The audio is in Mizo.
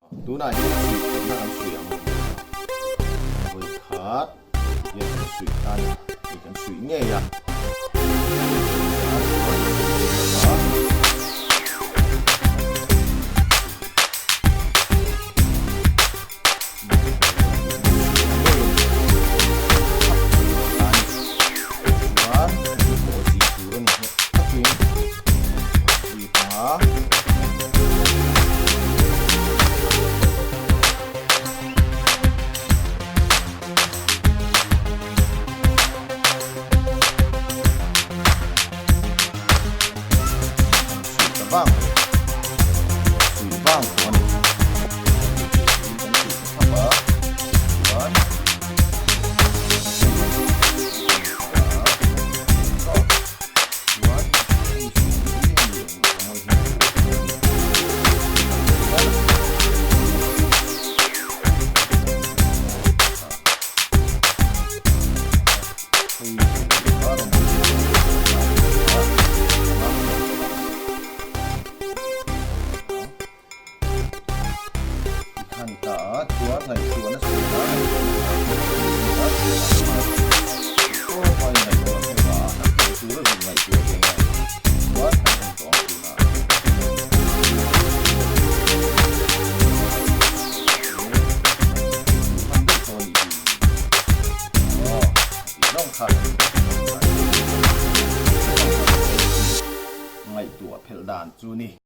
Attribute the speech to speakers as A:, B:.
A: Tunah hian suih thutna kan suih ang vawi khat hian kan suih ta a ni hei kan suih ngei a. Ngaihtuah phelh dan chu ni.